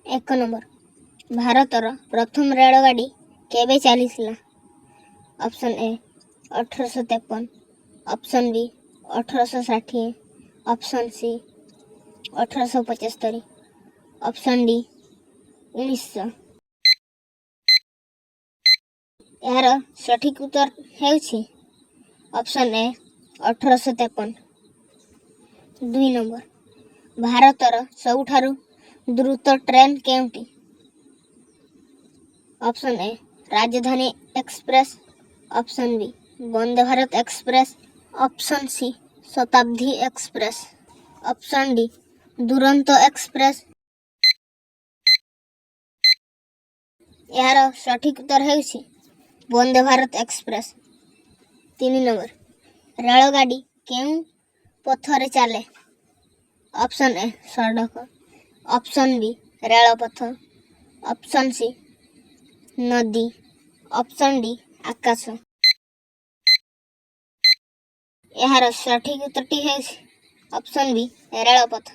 1 number, ଭାରତର ପ୍ରଥମ ରେଳଗାଡ଼ି କେବେ ଚାଲିଥିଲା? Option A 1853, option B 1860, option C 1875, option D 1900। ଏହାର ସଠିକ୍ ଉତ୍ତର ହେଉଛି ଅପସନ୍ ଏ 1853। 2 ନମ୍ବର, ଭାରତର ସବୁଠାରୁ ଦ୍ରୁତ ଟ୍ରେନ୍ କେଉଁଟି? Option A Rajdhani express, option B Vande Bharat express, option C Shatabdi express, option D Duronto express. ଏହାର ସଠିକ୍ ଉତ୍ତର ହେଉଛି ବନ୍ଦେ ଭାରତ ଏକ୍ସପ୍ରେସ୍। 3 ନମ୍ବର, ରେଳଗାଡ଼ି କେଉଁ ପଥରେ ଚାଲେ? ଅପସନ୍ ଏ ସଡ଼କ, ଅପସନ୍ ବି ରେଳପଥ, ଅପସନ୍ ସି ନଦୀ, ଅପସନ୍ ଡି ଆକାଶ। ଏହାର ସଠିକ୍ ଉତ୍ତରଟି ହେଉଛି ଅପସନ୍ ବି ରେଳପଥ।